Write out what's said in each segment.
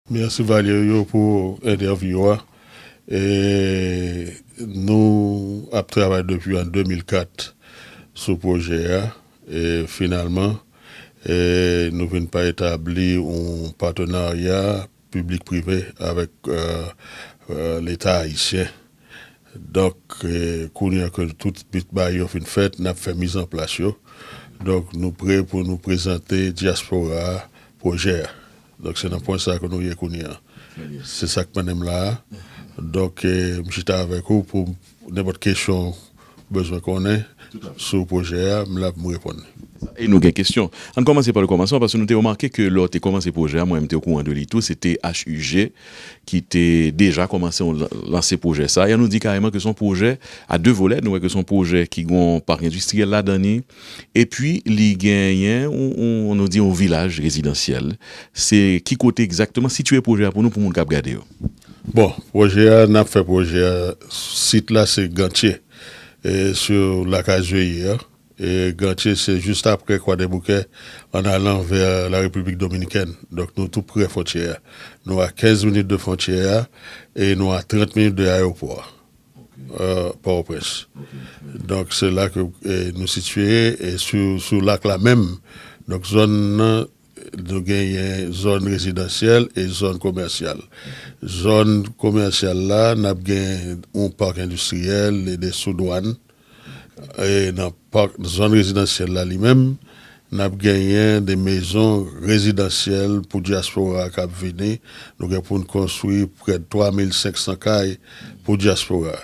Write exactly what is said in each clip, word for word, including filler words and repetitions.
Mèsi Valerio pou entèvyou a. E nou ap travay depi an de mil kat sou pwojè a. E finalman, e nou vin pa etabli yon patenarya piblik prive avèk, e, e, Leta ayisyen. Donk, e, kounye a ke tout bit bagay yo fin fèt, n ap fè mizanplas yo. Donk, nou pre pou nou prezante dyaspora a pwojè a. Donk, se nan pwen sa ke nou ye kounye a. Se sa k mennen m la a. Donk, e, m chita avèk ou pou nenpòt kesyon ou bezwen konnen sou pwojè a, m la pou m reponn. E nou gen kesyon. Ann kòmanse pa le kòmansman, paske nou te remake ke lè w te kòmanse pwojè a, mwen menm te okouran de li tou, se te H U G ki te deja kòmanse yon lan-, lanse pwojè sa. E ann nou di kareman ke se yon pwojè a de volè. Nou wè ke se yon pwojè ki gen yon pak endistriyèl ladan li. Epi, li genyen, yon, yon, nou di, yon vilaj rezidansyèl. Se ki kote egzakteman? Sitiye pwojè a pou nou, pou moun k ap gade yo. Bon, pwojè a, n ap fè pwojè a, sit la, se Gantye, e, sou Lakazweyi a. E Gantye, se jis apre Kwadèboukè, ann alan vè Larepiblik Dominikèn. Donk, nou tou pre fwontyè a. Nou a kenz minit de fwontyè a e nou a trant minit de ayewopò a, e, Pòtoprens. Donk, se la ke, e, nou sitiye, e sou, sou lak la menm. Donk, zòn nan, nou genyen zòn rezidansyèl e zòn komèsyal. Zòn komèsyal la, n ap gen yon pak endistriyèl e de sou dwàn. E nan pak, zòn rezidansyèl la li menm, n ap genyen de mezon rezidansyèl pou dyaspora k ap vini. Nou gen pou n konstwi prè de twa mil senk san kay pou dyaspora.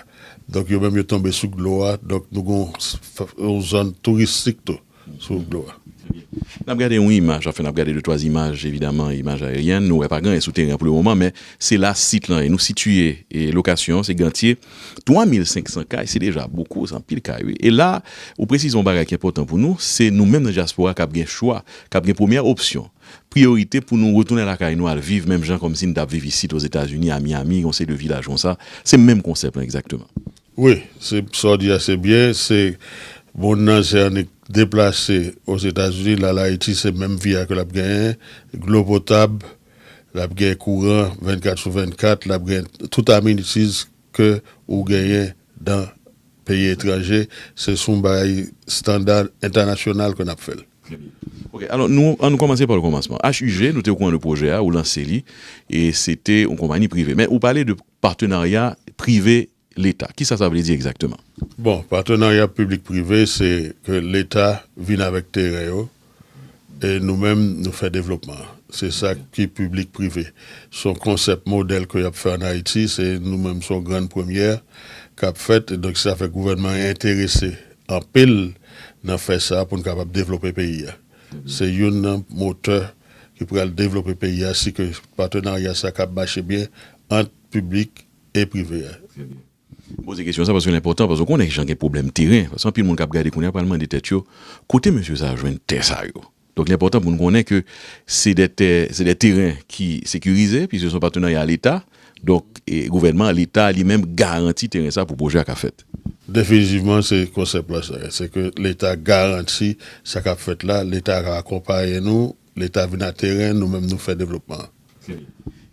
Donk, yo menm yo tonbe sou dlo a. Donk, nou gen yon s-, f-, yon zòn touristik tou sou dlo a. N ap gade yon imaj, anfen, n ap gade de twa imaj, evidaman, imaj ayeryèn. Nou wè pa gen anyen sou teren an pou le moman, men se la sit lan ye. Nou sitiye, e lokasyon, se Gantye. Twa mil senk san kay, se deja bokou, se anpil kay, wi. E la, ou presize yon bagay ki enpòtan pou nou, se nou menm nan dyaspora k ap gen chwa, k ap gen premyè opsyon, priyorite pou nou retounen lakay nou al viv, menm jan kòmsi n t ap viv isit Ozetazini, a Miami, yon seri de vilaj konsa. Se menm konsèp lan egzakteman. Wi, se, sa w di a, se byen. Se moun nan, se annik deplase Ozetazini, l al Ayiti, se menm vi a ke l ap genyen, dlo potab, l ap gen kouran vennkat sou vennkat, l ap gen tout amenities ke ou genyen dan peyi etranje. Se sou yon bagay estanda entènasyonal ke n ap fè l. Trè byen. Ok, alò, nou, ann nou kòmanse pa le kòmansman. H U G, nou te okouran de pwojè a, ou lanse li, e se te yon konpayi prive. Men ou pale de patenarya prive Leta. Kisa sa vle di egzakteman? Bon, patenarya piblik prive, se ke Leta vin avèk teren yo, e nou menm, nou fè devlopman an. Se sa ki piblik prive. Se yon konsèp modèl ke y ap fè ann Ayiti, se nou menm, se yon grann premyè k ap fèt. Donk, sa fè gouvènman an enterese anpil nan fè sa pou n kapab devlope peyi a. Se youn nan motè ki pral devlope peyi a, si ke patenarya sa k ap mache byen ant piblik e prive a. Trè byen. M poze kesyon sa paske l enpòtan, paske w konnen jan gen pwoblèm teren. Paske anpil moun k ap gade kounye a pral mande tèt yo, kote mesye sa a jwenn tè sa yo? Donk, li enpòtan pou n konnen ke se de tè, se de teren ki sekirize, piske se yon patenarya Leta. Donk, e, gouvènman, Leta li menm garanti teren sa pou pwojè a ka fèt. Definitivman, se konsèp la sa. Se ke Leta garanti sa k ap fèt la, Leta ka akonpaye nou, Leta vin a teren, nou menm nou fè devlopman an.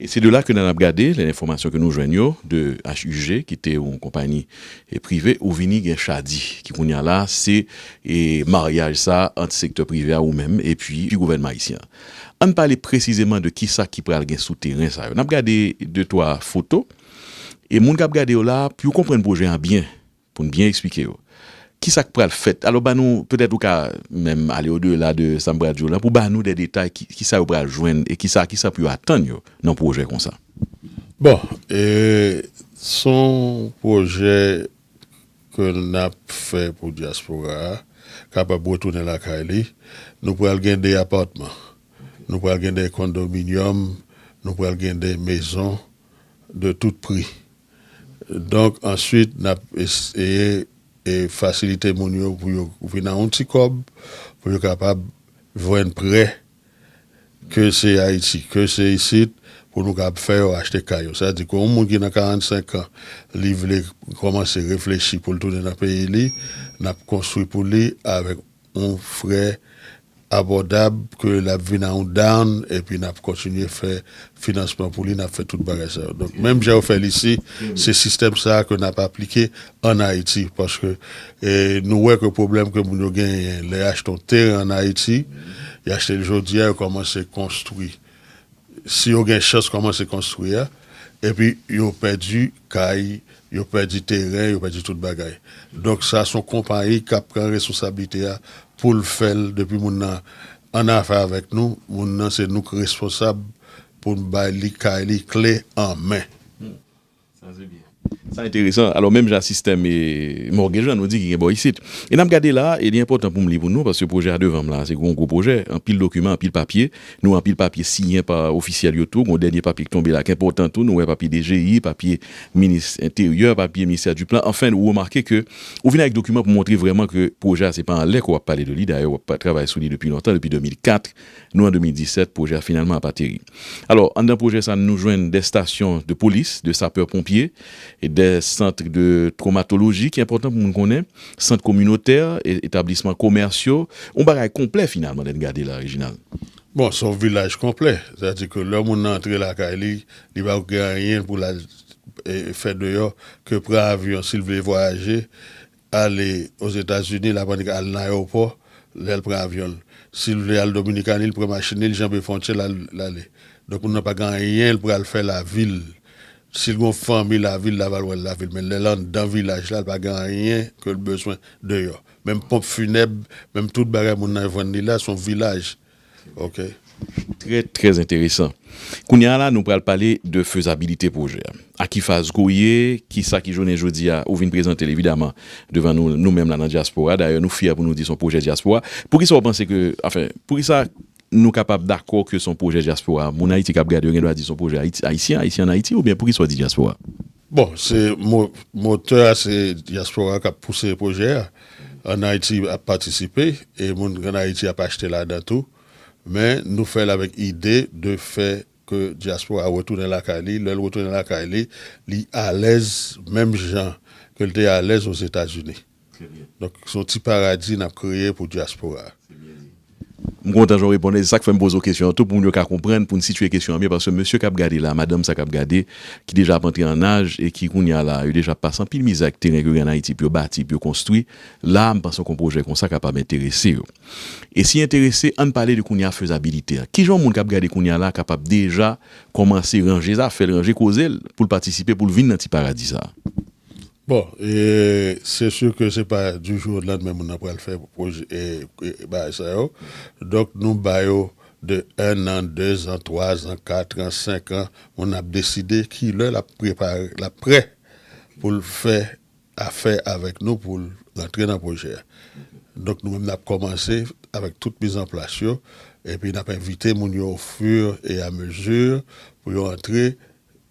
E se de la ke n ap gade, les informations que nou jwenn yo de H U G, ki te yon konpayi, e, prive, ou vini gen Chadi, ki kounye a la, se, e, maryaj sa ant sektè prive a ou menm, epi, epi gouvènman ayisyen an. Ann pale presizeman de kisa ki pral gen sou teren sa yo. N ap gade de twa foto, e moun k ap gade yo la, pou yo konprann pwojè an byen, pou n byen eksplike yo. Kisa k pral fèt? Alò, ban nou, petèt ou ka menm ale odela de sa m pral di w lan, pou ban nou de detay ki, kisa yo pral jwenn e kisa, kisa pou yo atann yo nan pwojè konsa. Bon, e, se yon pwojè ke n ap fè pou dyaspora a, kapab retounen lakay li. Nou pral gen de apatman. Nou pral gen de kondominyòm. Nou pral gen de mezon de tout pri. Donk, answit, n ap eseye, e, fasilite moun yo pou yo vin a yon ti kòb, pou yo kapab jwenn prè, ke se Ayiti, ke se isit, pou nou kapab fè yo achte kay yo. Sa vle di ke yon moun ki nan karannsenk an, li vle kòmanse reflechi pou l tounen nan peyi li, n ap konstwi pou li avèk yon frè abòdab, ke l ap vin a yon down, epi n ap kontinye fè finansman pou li, n ap fè tout bagay sa yo. Donk, menm jan yo fè l isi, se sistèm sa a ke n ap aplike ann Ayiti, paske, e, nou wè ke pwoblèm ke moun yo genyen, lè y achte yon teren ann Ayiti, y achte l jodi a, yo kòmanse konstwi. Si yo gen chans kòmanse konstwi a, epi yo pèdi kay, yo pèdi teren, yo pèdi tout bagay. Donk, sa se yon konpayi k ap pran responsablite a pou l fè l depi moun nan annafè avèk nou, moun nan se nou k responsab pou n bay li kay li kle an men. Sa se byen. Sa enteresan. Alò, menm jan sistèm e mortgage la, nou di ki gen bò isit. E n ap gade la, e li enpòtan pou m li pou nou, paske pwojè a devan m la, se yon gwo pwojè, anpil dokiman, anpil papye. Nou anpil papye siyen pa ofisyèl yo tou. Gon dènye papye ki tonbe la, ki enpòtan tou. Nou wè papye D G I, papye minis enteryè, papye ministè di plan. Anfen, ou remake ke ou vin avèk dokiman pou montre vrèman ke pwojè a se pa anlè ke w ap pale de li. Dayè, w ap travay sou li depi lontan, depi de mil kat. Nou an de mil disèt, pwojè a finalman ap ateri. Alò, anndan pwojè sa, nou jwenn de stasyon de polis, de sapè ponpye, e de sant de twomatoloji ki enpòtan pou moun konnen, sant kominotè, e- etablisman komèsyo, yon bagay konplè finalman lè n gade la, Reginald. Bon, se yon vilaj konplè. Sètadi ke lè moun nan antre lakay li, li pa gen anyen pou l al e, fè deyò ke pran avyon si l vle vwayaje, ale Ozetazini, l ap annik al nan ayewopò, lè l pran avyon l. Si l vle al Dominikani, l pran machin li, l janbe fwontyè, l al- l ale. Donk, moun nan pa gen anyen l pral fè lavil. Si l gen yon fanmi lavil, l ap al wè l lavil. Men lè l anndan vilaj la, l pa gen anyen ke l bezwen deyò. Menm ponp finèb, menm tout bagay moun nan vann li la, se yon vilaj. Ok. Trè, trè enteresan. Kounye a la, nou pral pale de fezabilite pwojè a. A ki faz ke w ye, ki sa ki jounen jodi a, ou vin prezante l evidaman devan nou, nou menm la nan dyaspora. Dayè, nou fyè pou nou di se yon pwojè dyaspora. Poukisa w panse ke, anfen, poukisa nou kapab dakò ke se yon pwojè dyaspora? Moun Ayiti k ap gade yo gen dwa di se yon pwojè Ayiti, ayisyen, ayisyen ann Ayiti, oubyen poukisa w di dyaspora? Bon, se mo- motè a, se dyaspora k ap pouse pwojè a. Ann Ayiti ap patisipe, e moun ann Ayiti ap achte ladan tou. Men nou fè l avèk ide de fè ke dyaspora retounen lakay li. Lè l retounen lakay li, li alèz menm jan ke l te alèz Ozetazini. Donk, se yon ti paradi n ap kreye pou dyaspora a. M kontan jan w reponn, e se sa k fè m poze w kesyon an tou, pou moun yo ka konprann, pou n sitiye kesyon an byen, paske mesye k ap gade la, madanm sa k ap gade, ki deja ap antre an aj, e ki kounye a la, yo deja ap pase anpil mizè ak teren ke yo gen ann Ayiti, pou yo bati, pou yo konstwi, la, m panse ke yon pwojè konsa kapab enterese yo. E si enterese, ann pale de kounye a fezabilite a. Kijan yon moun k ap gade kounye a la kapab deja kòmanse ranje zafè l, ranje koze l, pou l patisipe, pou l vin nan ti paradi sa a? Bon, e, se si ke se pa du jour au lendemain moun nan pral fè pwojè, e, e, bagay sa yo. Donk, nou ba yo de un an, deux ans, trois ans, quatre ans, cinq ans, moun ap deside ki lè l ap prepare, l ap prè pou l fè afè avèk nou, pou l rantre nan pwojè a. Donk, nou menm, n ap kòmanse avèk tout mizanplas yo, epi n ap envite moun yo au fur et à mesure pou yo antre,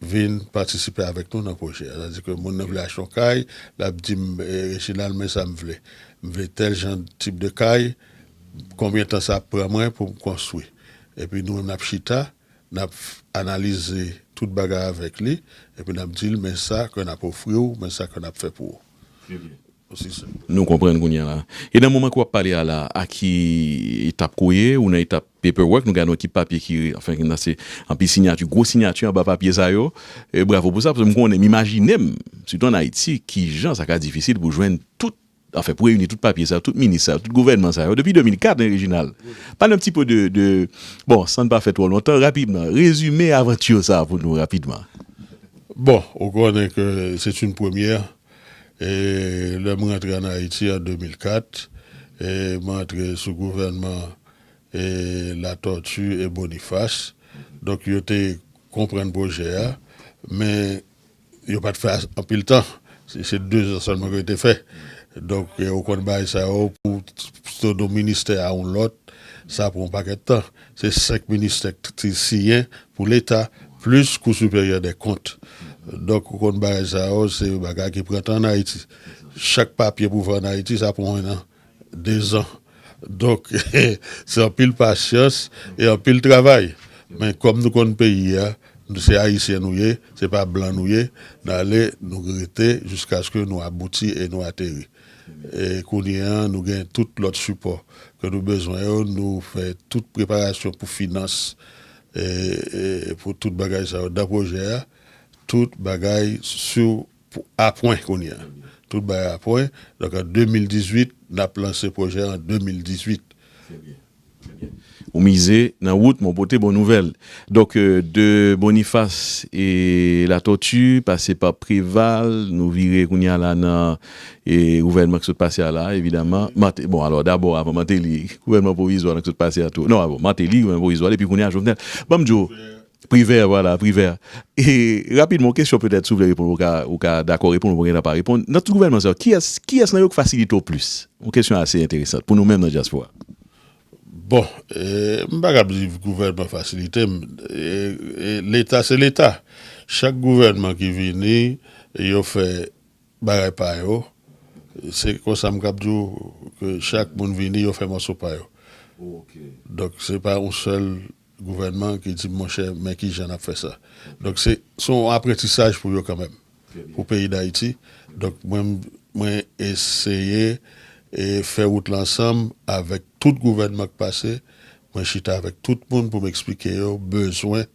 vin patisipe avèk nou nan pwojè a. Sètadi ke moun nan vle achte yon kay, l ap di m, e, Reginald, men sa m vle. M vle tèl jan tip de kay, konbyen tan sa ap pran mwen pou m konstwi. Epi nou menm n ap chita, n ap analize tout bagay avèk li, epi n ap di l, men sa ke n ap ofri w, men sa ke n ap fè pou ou. Nou konprann kounye a la. E nan moman ke w ap pale a la, a ki etap ke w ye, ou nan etap paperwork, nou gade yon ekip papye ki, anfen, ki nan se anpil siyati, gwo siyati anba papye sa yo. E bravo pou sa, paske m konnen, m imajine m, sitou ann Ayiti, kijan sa ka difisil pou jwenn tout, anfen, pou reyini tout papye sa yo, tout minis sa yo, tout gouvènman sa yo, depi de mil kat, en, Reginald. Pale yon ti pe de, de, bon, san n pa fè twò lontan, rapidman, rezime avanti sa pou nou, rapidman. Bon, ou konnen ke c'est une première. E lè m rantre ann Ayiti an de mil kat, e m antre sou gouvènman, e Latortue e Boniface. Donk, yo te konprann pwojè a, men yo pa t fè as- anpil tan. Se se de zan sèlman ke yo te fè. Donk, e ou konn bagay sa yo, pou sot de yon ministè a yon lòt, sa pran yon pakèt tan. Se senk ministè ki t- siyen pou Leta, plis Kou Siperyè dè Kont. Donk, ou konn bagay sa yo, se bagay ki pran tan ann Ayiti. Chak papye pou fè ann Ayiti, sa pran en an, de zan. Donk, se anpil pasyans e anpil travay. Men kòm nou konn peyi a, nou se Ayisyen nou ye, se pa blan nou ye, n ale, nou rete jiskaske nou abouti e nou ateri. E kounye a, nou gen tout lòt sipò ke nou bezwen yo, nou fè tout preparasyon pou finans, e, e pou tout bagay sa yo. Dan pwojè a, tout bagay sou, pou, a pwen kounye a. Tout bagay a pwen. Donk, an de mil dizuit, n ap lanse pwojè an de mil dizuit. Ou mize nan wout, men w pote bon nouvèl. Donk, euh, de Boniface e Latortue, pase pa Preval, nou vire kounye a la nan e gouvènman ki sot pase a la, evidaman. Mate, bon, alò, dabò, avan Martelly, gouvènman pwovizwa nan ki sot pase a tou. Non, avan Martelly, gouvènman pwovizwa, epi kounye a Jovenel. Ban m di w, Privè, vwala, Privè. E rapidman, yon kesyon petèt, si w vle reponn, ou ka, ou ka dakò reponn, ou pa gen tan pa reponn. Nan tout gouvènman sa yo, kiyès, kiyès nan yo k fasilite w plis? Yon kesyon ase enteresan pou nou menm nan dyaspora. Bon, e, m pa kab di gouvènman fasilite m. E, e, Leta se Leta. Chak gouvènman ki vini, yo fè bagay pa yo. Se konsa m kab di w ke chak moun vini, yo fè mòso pa yo. Donk, se pa yon sèl gouvènman ki di, monchè, men ki jan n ap fè sa. Donk, se se yon aprantisaj pou yo kanmenm, pou peyi Dayiti. Donk, mwen, mwen eseye e fè wout la ansanm avèk tout gouvènman k pase. Mwen chita avèk tout moun pou m eksplike yo bezwen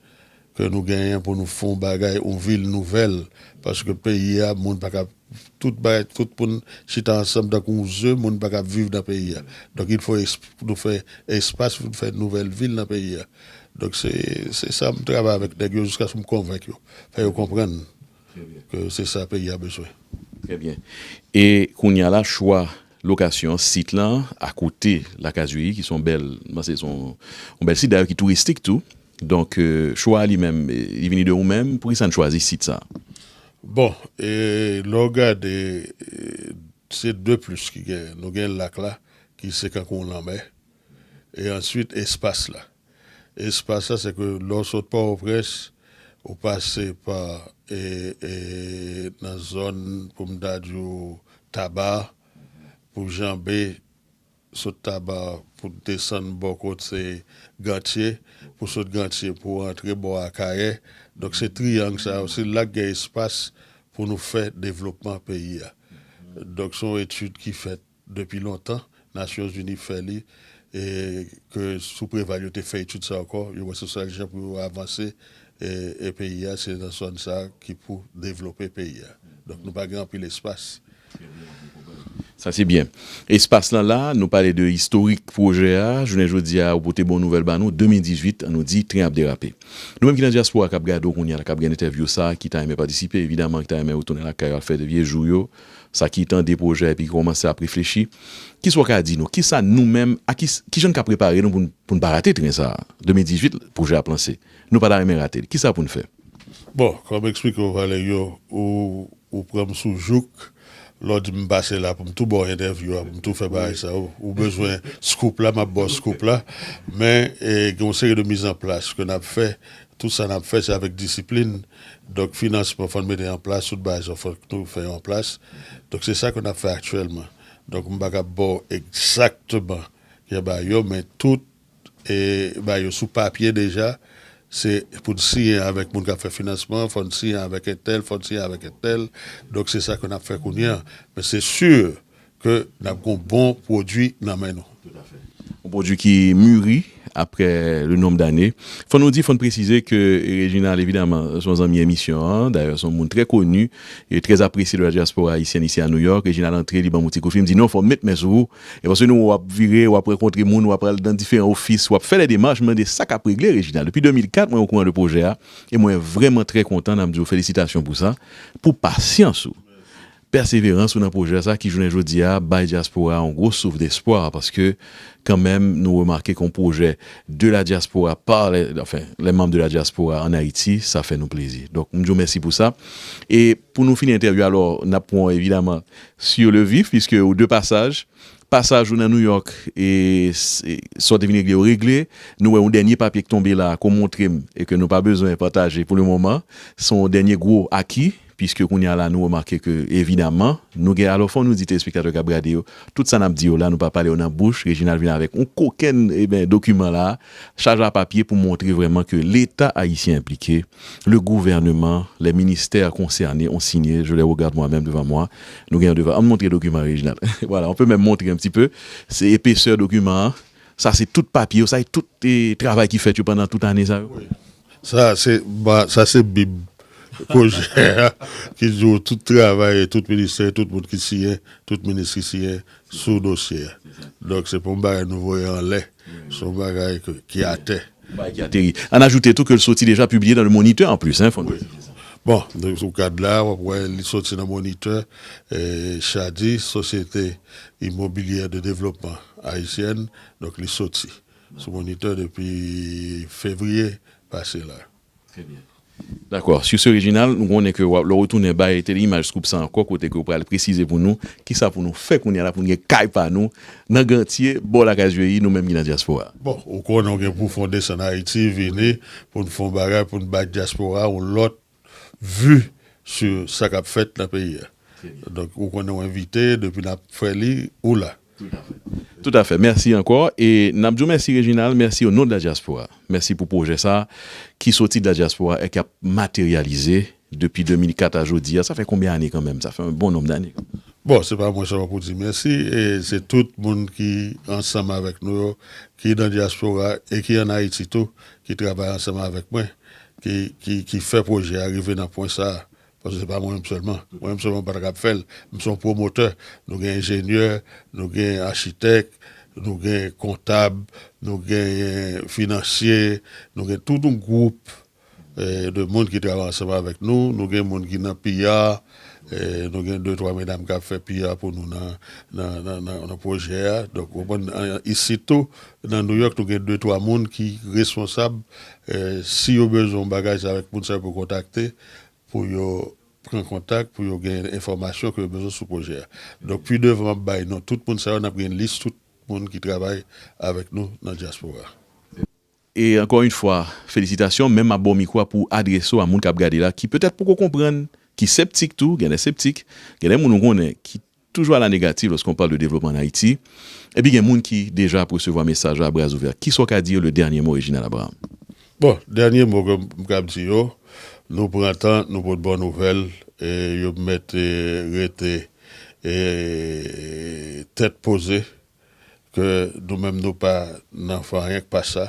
ke nou genyen pou nou fè yon bagay, yon vil nouvèl. Paske peyi a, moun pa ka, tout bagay, tout moun chita ansanm tankou yon ze, moun pa ka viv nan peyi a. Donk, il faut es- nou fè espas pou nou fè nouvèl vil nan peyi a. Donk, se se sa m travay avèk nèg yo jiskaske m konvenk yo, fè yo konprann ke se sa peyi a bezwen. Trè byen. E kounye a la, chwa lokasyon sit lan, akote Lakazuri, ki se yon bèl, m panse se yon, yon bèl sit dayè ki touristik tou. Donk, euh, chwa a li menm, eh, li vini de ou menm, poukisa n chwazi sit sa? Bon, e lè w gade, e, se de plis ki genyen. Nou gen lak la, ki se kankou yon lanmè. E answit, espas la. Espas la, se ke lè w sot Pòtoprens, ou pase pa e, e, nan zòn, pou m ta di w, Taba, pou janbe, sot Taba, pou desann bò kote Gantye, pou sot Gantye, pou antre bò Akayè. Donk, se triyang sa yo, se la k gen espas pou nou fè devlopman peyi a. Donk, se yon etid ki fèt depi lontan, Nasyonzini fè li, e ke sou Preval yo te fè etid sa ankò, yo wè se sèl jan pou yo avanse, e, e peyi a, se nan zòn sa a ki pou devlope peyi a. Donk, nou pa gen anpil espas. Sa se byen. Espas lan la, nou pale de istorik pwojè a, jounen jodi a, ou pote bon nouvèl ba nou, de mil dizuit, an nou di, tren ap derape. Nou menm ki nan dyaspora k ap gade w kounye a la, k ap gade entèvyou sa, ki ta renmen patisipe, evidaman, ki ta renmen retounen lakay yo, al fè vye jou yo, sa ki tande pwojè a epi ki kòmanse ap reflechi, kisa w ka di nou? Kisa nou menm, a ki, kijan n ka prepare nou pou n, pou n pa rate tren sa a? De mil dizuit, pwojè a ap lanse. Nou pa ta renmen rate l. Kisa pou n fè? Bon, kòm m eksplike w, Valerio, ou, ou pran m sou jouk, lè w di m pase la pou m tou ba w entèvyou a, pou m tou fè bagay sa yo. Ou bezwen scoop la, m ap ba w scoop la. Men, e, gen yon seri de mizanplas ke n ap fè. Tout sa n ap fè, se avèk disiplin. Donk, finansman, fò n mete an plas, tout bagay sa yo, fòk nou fè yo an plas. Donk, se sa ke n ap fè aktyèlman. Donk, m pa kab ba w egzakteman ki bagay yo, men tout e bay yo sou papye deja. Se pou n siyen avèk moun k ap fè finansman, fò n siyen avèk entèl, fò n siyen avèk entèl. Donk, se sa ke n ap fè kounye a. Men se si ke n ap gen yon bon pwodui nan men nou. Yon pwodui ki muri après le nombre d'années. Fò nou di, fò n presize ke Reginald, evidaman, se yon zanmi emisyon an. Dayè, se yon moun trè koni e trè apresye de la diaspora haïtienne isi a New York. Reginald antre, li ban m yon ti kout fil, m di, "Non, fò m met men sou ou." E paske nou, w ap vire, w ap rankontre moun, w ap al nan diferan ofis, w ap fè lè demach, m mande sa k ap regle, Reginald. Depi de mil kat, mwen okouran de pwojè a, e mwen vrèman trè kontan, n ap di w felisitasyon pou sa, pou pasyans ou, pèseverans ou nan pwojè sa, ki jounen jodi a bay dyaspora a yon gwo souf despwa, paske kanmenm nou remake ke yon pwojè de la diaspora, par les, enfin, les membres de la diaspora en Haïti, sa fè nou plezi. Donk, m di w mèsi pou sa. E pou nou fini entèvyou, alò, n ap pran w, evidaman, sur le vif, piske ou de pasaj, pasaj ou nan New York, e s- e sa w te vin regle, ou regle. Nou wè yon dènye papye k tonbe la, ke w montre m, e ke nou pa bezwen pataje pou le moman. Se yon dènye gwo aki Piske kounye a la, nou remake ke, evidaman, nou gen, alò, fò nou di telespektatè k ap gade yo, tout sa n ap di yo la, nou pa pale yo nan bouch. Reginald vin avèk yon kokenn, eben, dokiman la, chaj a papye pou montre vrèman ke Leta ayisyen enplike, le gouvernement, les ministères concernés ont signé, je les regarde moi-même devant moi, nou gen yon devan, ann montre dokiman, Reginald. Voilà, on peut même montrer un petit peu, se epesè dokiman an, sa se tout papye yo, sa se tout, eh, travay ki fèt yo pandan tout ane sa yo. Wi. Sa se, ba, sa se bib pwojè a, ki di w tout travay, tout ministè, tout moun ki siyen, tout minis ki siyen sou dosye a. Donk, se pa yon bagay nou voye anlè, se yon bagay ke, ki atè. Yon bagay ki ateri. Ann ajoute tou ke l soti deja pibliye nan Le Moniteur an plis, hein, fò n presize sa. Bon, donk, sou kad la, w ap wè li soti nan Moniteur, eh, Chadi, Société Immobilière de Développement Haïtienne, donk, li soti sou Moniteur depi fevriye pase la. Très bien. Dakò. Sur ce, Reginald, nou konnen ke w ap, lè w retounen bay Tele Imaj scoop sa ankò, kote ke w pral presize pou nou kisa pou nou fè kounye a la pou n gen kay pa nou nan Gantye, bò lakay Joeyi, nou menm ki nan dyaspora. Bon, ou konnen w gen pou fè w desann Ayiti, vini pou n fè yon bagay, pou n bay dyaspora yon lòt vi sou sa k ap fèt nan peyi a. Très bien. Donk, ou konnen w envite, depi n ap fè li, ou la. Tout à fait. Tout à fait. Mèsi ankò. E n ap di w mèsi, Reginald. Mèsi o non de la diaspora. Mèsi pou pwojè sa a ki soti de la diaspora e k ap materyalize depi de mil kat a jodi a. Sa fè konbyen ane kanmenm? Sa fè yon bon nonb dane. Bon, se pa mwen sèlman pou di mèsi. E se tout moun ki ansanm avèk nou yo, ki nan dyaspora e ki ann Ayiti tou, ki travay ansanm avèk mwen, ki, ki, ki fè pwojè a rive nan pwen sa a. Paske se pa mwen menm sèlman. Mwen menm sèlman m pa t ap fè l. M se yon pwomotè. Nou gen enjenyè, nou gen achitèk, nou gen kontab, nou gen finansye, nou gen tout yon gwoup, eh, de moun ki travay ansanm avèk nou. Nou gen moun ki nan P R, eh, nou gen de, twa medam k ap fè P R pou nou nan, nan, nan, nan, nan pwojè a. Donk, ou konprann, an, isit tou, nan New York, nou gen de, twa moun ki responsab. Eh, si yo bezwen yon bagay, se avèk moun sa yo pou kontakte, pou yo pran kontak, pou yo gen enfòmasyon ke yo bezwen sou pwojè a. Donk, pi devan, m ap bay non tout moun sa yo, n ap gen lis tout moun ki travay avèk nou nan dyaspora. E ankò yon fwa, felisitasyon, men m ap ba w mikwo a pou w adrese w a moun k ap gade la, ki petèt poko konprann, ki septik tou, gen de septik, gen de moun ou konnen ki toujou à la négative lorsqu'on parle de développement en Haïti. Epi gen moun ki deja ap resevwa mesaj la a bras ouvè. Kisa w ka di yo, le dernier mot, Reginald Abraham? Bon, dènye mo ke m kab di yo, nou pran tan, nou pot bon nouvèl, e yo mèt, e, rete, e, tèt poze, ke nou menm nou pa nan fè anyen k pa sa,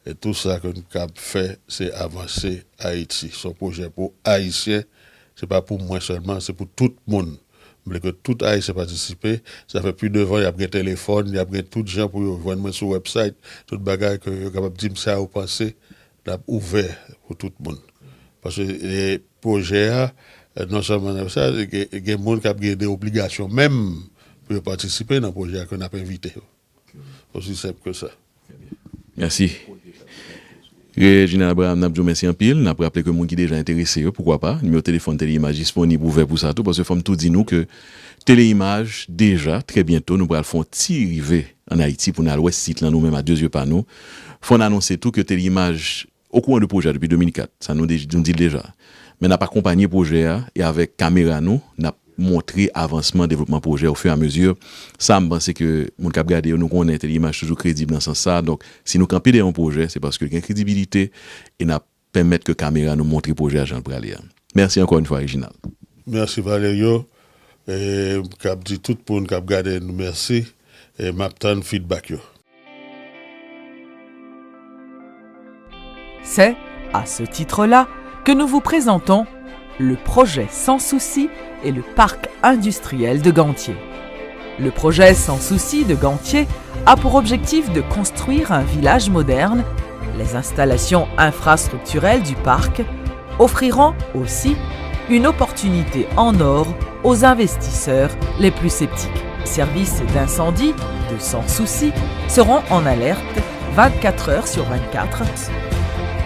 e tou sa ke n kab fè, se avanse Ayiti. Se yon pwojè pou Ayisyen, se pa pou mwen sèlman, se pou tout moun. M vle ke tout Ayisyen patisipe. Sa fè pi devan, y ap gen telefòn, y ap gen tout jan pou yo jwenn mwen sou website, tout bagay ke yo kapab di m sa yo panse, n ap ouvè pou tout moun. Paske, e, pwojè a, e, non sèlman nan sa, gen, gen moun k ap gen de obligasyon menm pou yo patisipe nan pwojè a ke n ap envite yo. Osi senp ke sa. Mèsi. Reginald Abraham, n ap di w mèsi anpil. N ap raple ke moun ki deja enterese yo, poukwa pa, nimewo telefòn Tele Imaj disponib, ouvè pou sa tou, paske fò m tou di nou ke Tele Imaj, deja, trè byento, nou pral fè yon ti rive ann Ayiti pou n al wè sit lan nou menm a de zye pa nou. Fò n anonse tou ke Tele Imaj okouran de pwojè a depi de mil kat, sa nou de-, nou di l deja. Men n ap akonpanye pwojè a, e avèk kamera nou, n ap montre avansman devlopman pwojè a ofiramezu. Sa, m panse ke moun k ap gade yo, nou konnen Tele Imaj toujou kredib nan sans sa. Donk, si nou kanpe dèyè yon pwojè, se paske l gen kredibilite e n ap pèmèt ke kamera nou montre pwojè a jan l prale a. Mèsi ankò yon fwa, Reginald. Mèsi, Valerio. E, m kab di tout moun k ap gade nou mèsi. E m ap tann feedback yo. C'est à ce titre-là que nous vous présentons le projet Sans Souci et le parc industriel de Gantier. Le projet Sans Souci de Gantier a pour objectif de construire un village moderne. Les installations infrastructurelles du parc offriront aussi une opportunité en or aux investisseurs les plus sceptiques. Services d'incendie de Sans Souci seront en alerte vingt-quatre heures sur vingt-quatre.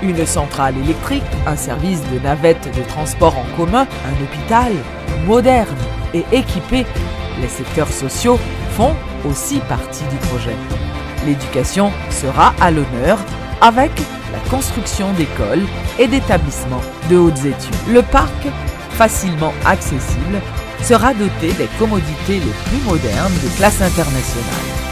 Une centrale électrique, un service de navette de transport en commun, un hôpital moderne et équipé. Les secteurs sociaux font aussi partie du projet. L'éducation sera à l'honneur avec la construction d'écoles et d'établissements de hautes études. Le parc facilement accessible, sera doté des commodités les plus modernes de classe internationale.